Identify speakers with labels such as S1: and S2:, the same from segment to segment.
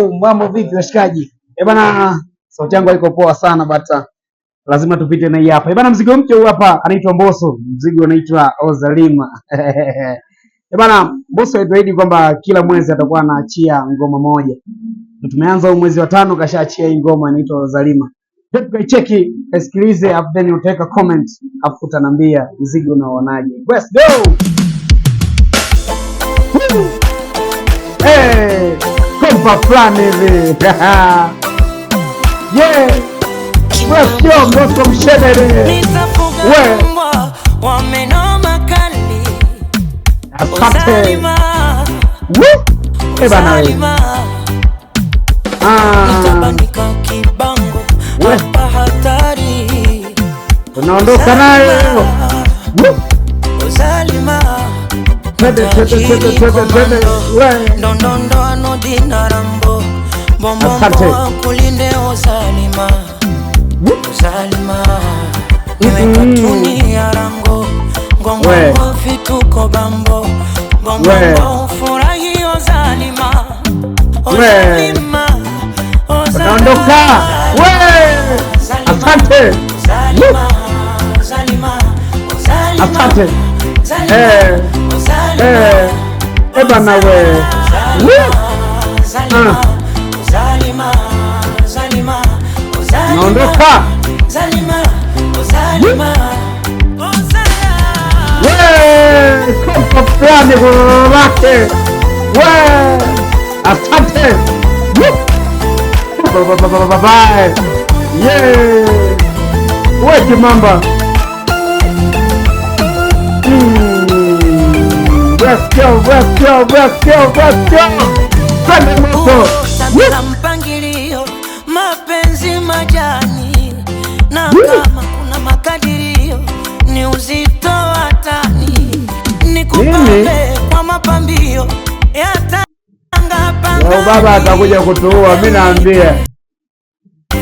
S1: Yo, mambo vipi washikaji? Eh bana, sauti yangu haiko poa sana but lazima tupite na hii hapa. Eh bana, mzigo mpya huu hapa anaitwa Mbosso, mzigo unaitwa Ozalima. Eh bana, Mbosso alituahidi kwamba kila mwezi atakuwa anaachia ngoma moja. Na tumeanza huu mwezi wa tano, kashaachia hii ngoma inaitwa Ozalima. Tukaicheki, kasikilize, afu then utaweka comment, afu utaniambia mzigo unaonaje. Let's go! Woo! Hey, kompa fulani hivi. Yeah. Let's go, Mbosso mshedere.
S2: Nitafuga
S1: We.
S2: mbwa wa meno makali.
S1: Asante.
S2: Ozalima,
S1: Woo! Eh bana we.
S2: Ozalima.
S1: Ah,
S2: Nitabandika kibango
S1: We.
S2: hapa hatari.
S1: Tunaondoka nayo. Woo!
S2: Ozalima.
S1: Twende, twende, twende, twende, twende. We.
S2: Ndondondo anodina rambo.
S1: Asante.
S2: Bombombo kulinde Ozalima.
S1: Woo!
S2: Ozalima. Niwe katuni ya rango.
S1: We.
S2: Ngongongo vituko bambo.
S1: We.
S2: Bombombo furahi Ozalima.
S1: We.
S2: Ozalima.
S1: Tunaondoka. We. Asante.
S2: Ozalima. Ozalima. Ozalima.
S1: Asante.
S2: Zalima.
S1: Eh.
S2: Ozalima.
S1: Eh. Eh bana we. Woo!
S2: Zalima, Zalima, Zalima, Zalima,
S1: Tunaondoka.
S2: Zalima, Zalima, Ozalima.
S1: We, kompa fulani kwa lake. We, asante. Woo! Bye, bye, bye, bye, bye. Yeah. We kimamba. Let's go, let's go, let's go, let's go. Twende moto. Woo!
S2: Tabia mpangilio, mapenzi majani, na
S1: Woo!
S2: kama kuna makadirio ni uzito wa tani, nikupambe kwa mapambio ya Tanga
S1: Leo baba atakuja kutuua, mimi naambia.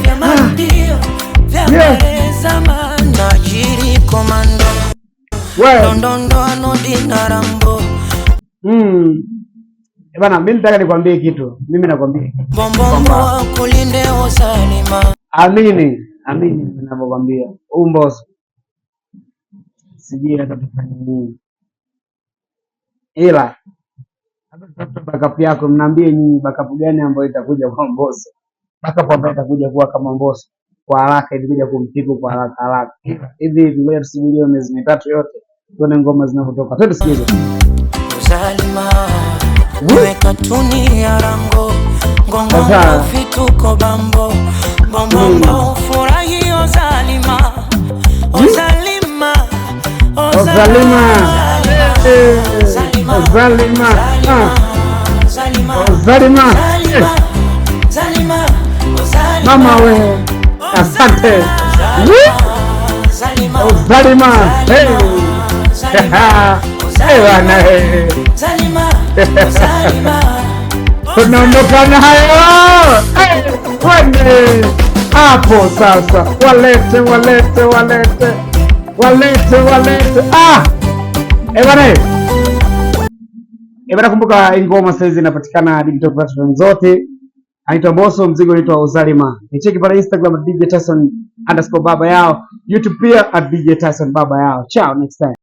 S2: Vya marudio vya zamani, najiri komando
S1: We.
S2: ndondondo anodina rambo.
S1: Eh bana, mimi nataka nikwambie kitu. Mimi nakwambia kitu
S2: Bombombo
S1: kwamba
S2: kulinde Ozalima.
S1: Amini, amini ninavyokwambia. Huu Mbosso sijui atatufanya nini, ila hata tafuta backup yako, mnaambie nyinyi backup gani ambayo itakuja kwa Mbosso, backup ambayo itakuja kuwa kama Mbosso kwa haraka, ilikuja kumpiku kwa haraka haraka hivi hivi. Ngoja tusubirie miezi 3 yote tuone ngoma zinavyotoka. Twende tusikilize.
S2: Ozalima.
S1: Woo!
S2: Niwe katuni ya rango ngongongo
S1: Sasa.
S2: Vituko bambo bombombo furahi Ozalima. Ozalima.
S1: Ozalima. Eh, Ozalima. Ah.
S2: Zalima.
S1: Ozalima.
S2: Zalima. Zalima. Ozalima.
S1: Mama we, asante. Woo!
S2: Zalima.
S1: Ozalima. Hey.
S2: Zalima.
S1: Hey bana, hey.
S2: Zalima. Zalima.
S1: Tunaondoka nayo. Hey, twende hapo sasa, walete walete walete walete walete. Ah, eh bana, eh bana, kumbuka hii ngoma saizi inapatikana digital platform zote. Anaitwa Mbosso, mzigo unaitwa Ozalima. Nicheki pale Instagram @DJTyson_babayao, YouTube pia @DJTysonbabayao. Ciao, next time.